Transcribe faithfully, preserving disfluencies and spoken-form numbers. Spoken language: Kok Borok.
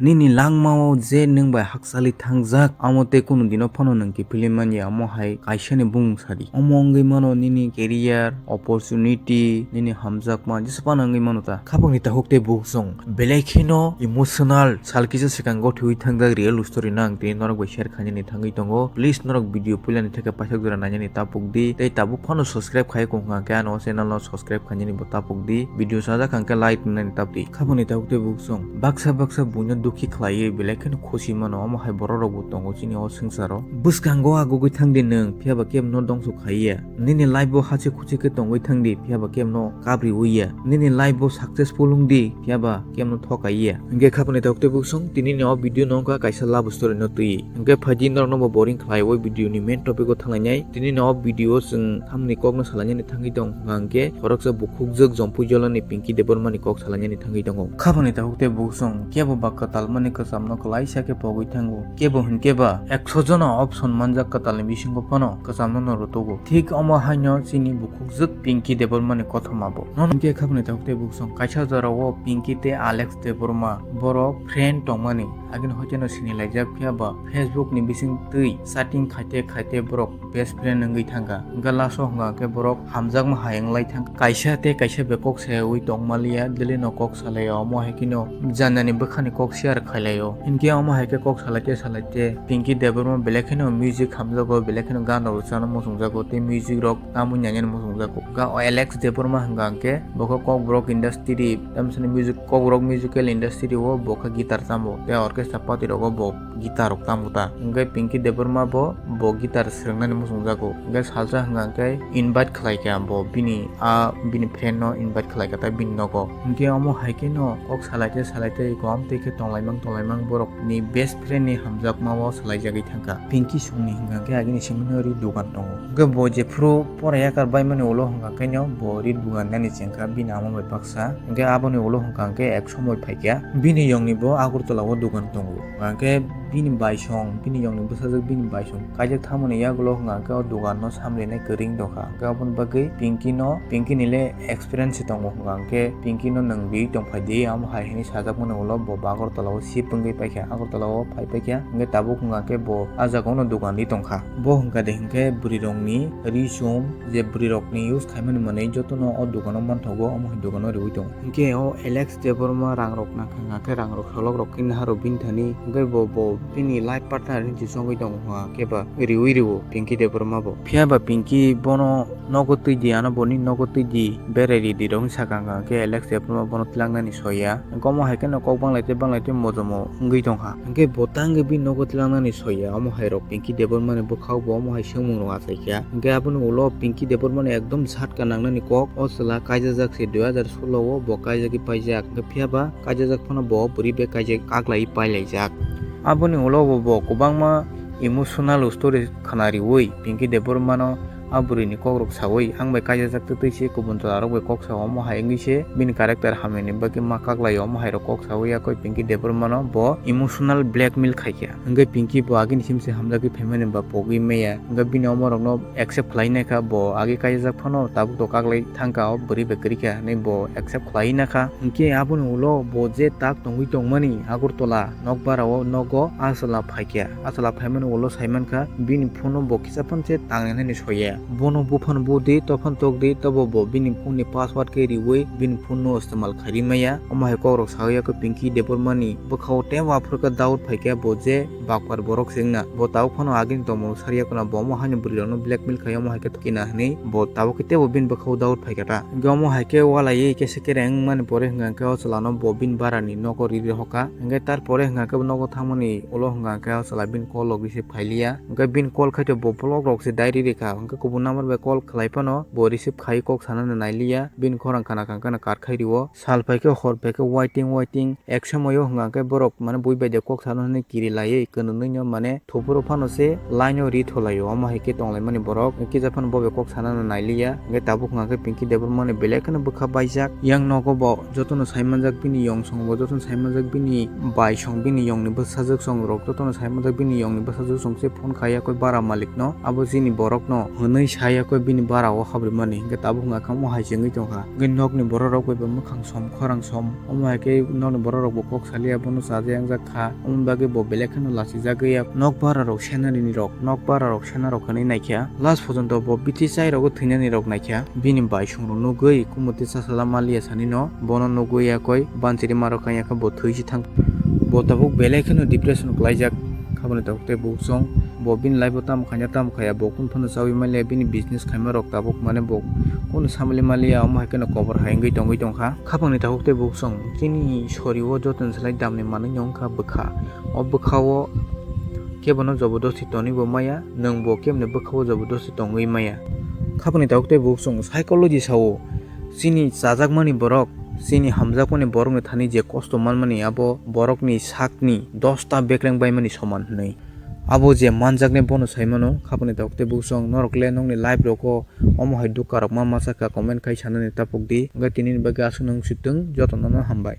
Nini langmao je nwng bai hakchali thangjak, amo tei kunu dino phano nwng kiphilwi manya, omo hai kaisani bumung sadi. Omo wngwi mano nini career, opportunity, nini hamjakma jesa phano wngwi mano ta. Khapangni takhuk tei bukhuk song belai kheno emotional sal kisa swkang gothiwi thangjak real story no ang tini norok bai share khainani thangwi tongo. Please norok video puilani theke paithak jora nainani tapuk di tei tabuk phano subscribe khai kong kha khe ano channel no subscribe khainani bo tapuk di. Video sajak kha khe like nani tapdi. Khapangni takhuk tei bukhuk song baksa baksa buino dukhi khlaiwi belai kheno khusi mano, omo hai borok rok bo tongo chini o swngcharo. Bwskango agugwi thangdi nwng, phiyaba kebo no dongso khaiya. Nini life bo hachi khuchi khe tongwi thangdi, phiyaba kebo no kabriwi ya. Nini life bo successful wngdi, phiyaba kebo no thokaiya. Hwnkhe khapangni takhuk tei bukhuk song tini ni o video no wngkha kaisa love story no twi. Hwnkhe phaidi norok no bo boring khlai o video ni main topic o thanglainai. Tini ni o video o chwng tamni kok no salainani thangwi tong hwnkha hwnkhe khoroksa bukhukjwk Jompui Jolani Pinky Debbarma ni kok salainani thangwi tongo. Khapangni takhuk tei bukhuk song kebo ba kwtal mani kwcham no kwlaisa khe pogwi thango. Kebo hwnkhe ba ekso jona option manjak kwtal ni bisingo phano kwcham no no rwtugo. Thik omo haino chini bukhukjwk Pinky Debbarma ni kothoma bo. Nono hwnkhe khapangni takhuk tei bukhuk song kaisa jora o Pinky tei Alex Debbarma borok friend tongmani agini hoiteno sinilaijak, phiyaba Facebook ni bising twi chatting khaite khaite borok best friend wngwi thangkha. Hwnkhe last o hwnkha khe borok hamjakma hai wnglai thangkha. Kaisa tei kaisa bai kok sayawi tongmaliya, daily no kok salaio, omo hai kheno janani bwkhani kok share khailaio. Hinkhe omo hai khe kok salaite salaite Pinky Debbarma belai kheno music hamjago, belai kheno gan rok rwchapna muchungjago tei music rok tamwi nainani muchungjago. Ga o Alex Debbarma hwnkha hwnkhe bo khe Kokborok industry, tamsani music, Kokborok musical industry o bo khe guitar tamo tei orchestra party rogo bo guitar rok tamo ta. Hwnkhe Pinky Debbarma bo, bo guitar swrwngnani muchungjago. Hwnkhe salsa hwnkha hwnkhe invite khlai kha bo bini, a bini friend no invite khlai kha ta bini nogo. Hwnkhe omo hai kheno kok salaite salaite kom twi khe tonglaimang tonglaimang borok ni best friend ni hamjakma o salaijagwi thangkha. Pinky songni hwnkha hwnkhe agini simi no ri dogan tongo. Hwnkhe bo jephuru pora yakar baimani ulo hwnkha khe no bo ri dogan nani chengkha bini ama bai baksa. Hwnkhe aboni ulo hwnkha hwnkhe ek somoi phaikha bini yongni bo Agartala o dogan tongo. Hwnkha khe bini baisong, bini yongni bwsajwk bini baisong kaijak thangmani yagulo hwnkha hwnkhe o dogan no samrinai kwrwng dongkha. Hwnkhe aboni bagwi Pinky no, Pinky ni le experience se tongo hwnkha hwnkhe Pinky no nwng riwi tongphai di, amo hai hinwi sajakmani ulo bo Agartala o shift wngwi paikha, Agartala o phai paikha, hwnkhe tabuk hwnkha khe bo ah jagao no dogan ri tongkha. Bo hwnkha de hwnkhe bwrwi rokni ri chum je bwrwi rokni use khaimani mwnwi jotono o dogano manthogo, omo hai dogano riwi tongo. Hwnkhe o Alex Debbarma rang rok nangkha hwnkha khe rang rok solok rok khe naharok bini thani, hwnkhe bo, bo bini life partner hinwi chongwi tongo hwnkha khe ba riwi rwo Pinky Debbarma bo. Phiya ba Pinky bono nogo twi di, ano boni nogo twi di, berai ri di rok hinwi sakha hwnkha khe Alex Debbarma bono tlangnani soya. Hwnkhe omo hai kheno kok banglaite banglaite mojomo wngwi tongkha. Hwnkhe bo tangwi bini nogo tlangnani soya, omo hai rok Pinky Debbarma ni bwkhao bo omo hai swngmung rok achaikha. Hwnkhe aboni ulo Pinky Debbarma ni ekdom satka nangnani kok, o chwla kaijajak se dui hajar solo o bo kaijagwi paijak. Hwnkhe phiya ba kaijajak phano bo bwrwi bai kaijak kaglaiwi pailaijak. Aboni ulo bo, bo kwbangma emotional story khna riwi Pinky Debbarma no a bwrwi ni kok rok sawi, ang bai kaijajak twtwi se kubun chwla rok bai kok sao, omo hai wngwi se bini character hamya ni bagwi ma kaglai o, omo hai rok kok sawi yakwi Pinky Debbarma no bo emotional blackmail khaikha. Hwnkhe Pinky bo agini sim se hamjagwi phaimani ba pogwi maya, hwnkhe bini omo rok no accept khlai naikha, bo agi kaijajak phano tabuk to kaglai thangkha o bwrwi bai kwrwikha hinwi bo accept khlai nakha. Hwnkhe aboni ulo bo je tak tongwi tongmani Agartala nokbara o nogo ah chwla phaikha. Ah chwla phaimani ulo saimankha bini phone o bo kisa phano se tangnainani soya. Bono buphano budi tophano tokdi tobo bo bini phone ni password khe riwi bini phone no istemal khairi maya. Omo hai kok rok sawi yakhe Pinky Debbarma ni bwkhao tei aphuru khe doubt phaikha bo je bakpar borok se wngna. Bo tabuk phano agini tongmung sariya khwna, bo omo haino bwrwi rokno blackmail khai omo hai khe thokina hinwi bo tabuk khe teibo bini bwkhao doubt phaikha ta. Hwnkhe omo hai khe walaiwi kesa kereng wngmani pore hwnkha khe o chwla no bo bini bara ni nogo ri rihokha. Hwnkhe tar pore hwnkha khe nogo thangmani ulo hwnkha khe o chwla bini call rok receive khailiya. Hwnkhe bini call khai to bo block rok se diary rikha. Hwnkhe kubun number bai call khlai phano bo receive khai kok sanani nailiya. Bini khorang khna kha hwnkhe no kar khai rio. Sal pai khe hor pai khe waiting waiting. Ek somoio hwnkha khe borok mane bui bai de kok sana hwnwi kiri laiwi kwnwi no mane thopuro phano se line o ri tholaio. Omo hai khe tonglaimani borok kisa phano bo bai kok sana no nailiya. Hwnkhe tabuk hwnkha khe Pinky Debbarma ni belai kheno bwkha baijak. Yang nogo bo jotono sai manjak bini yong song bo, jotono sai manjak bini bai song, bini yong ni bwsajwk song rok jotono sai manjak bini yong ni bwsajwk song se phone khai yakwi bara malik no abo chini borok no hwnwi. Bini saya koi bini bara o habrimani, hingke tabuk wngkha omo hai se wngwi tongkha. Hingke nokni borok rok bai bo mwkhang som, khorang som, omo hai khe nokni borok rok bo kok saliya, bono chaja yangjak kha, omo bagwi bo belai kheno lachijagwi ya. Nok bara rok senari ni rok, nok bara rok sena rok hinwi naikha, last pojonto bo bithi chai rogo thwinani rok naikha, bini baisong rok nugwi kumoti chasala maliya sani no, bono nugwi ya koi bansiri ma rok kanya khe bo thwi si thang. Bo tabuk belai kheno depression kwlaijak. Khaboni tabuk tei buksong bo bini life o tamo khaina tamo khaya, bo kunu phano chawi maliya, bini business khaima rok tabuk mane bo kunu samali maliya, omo hai kheno kobor hai wngwi tongwi tongkha. Khabangni tabuk tei buksong chini sori o joto ni salai damni manwi no wngkha bwkha. O bwkha o kebono jobodosti tonwi bo maya, nwng bo keboni bwkha o jobodosti tongwi maya. Khabangni tabuk tei buksong psychology sao, chini chajakmani borok, chini hamjakmani borokni thani je kosto manmani, abo borokni sakni dosta bekreng baimani soman hinwi. Abo je manjaknai bono sai mano, khaboni tabuk tei buksong norok le nokni life rogo omo hai dukha rok ma masa kha comment khai sanani tapuk di. Hwnkhe tinini bagwi aswk nung sitwng jotono no hambai.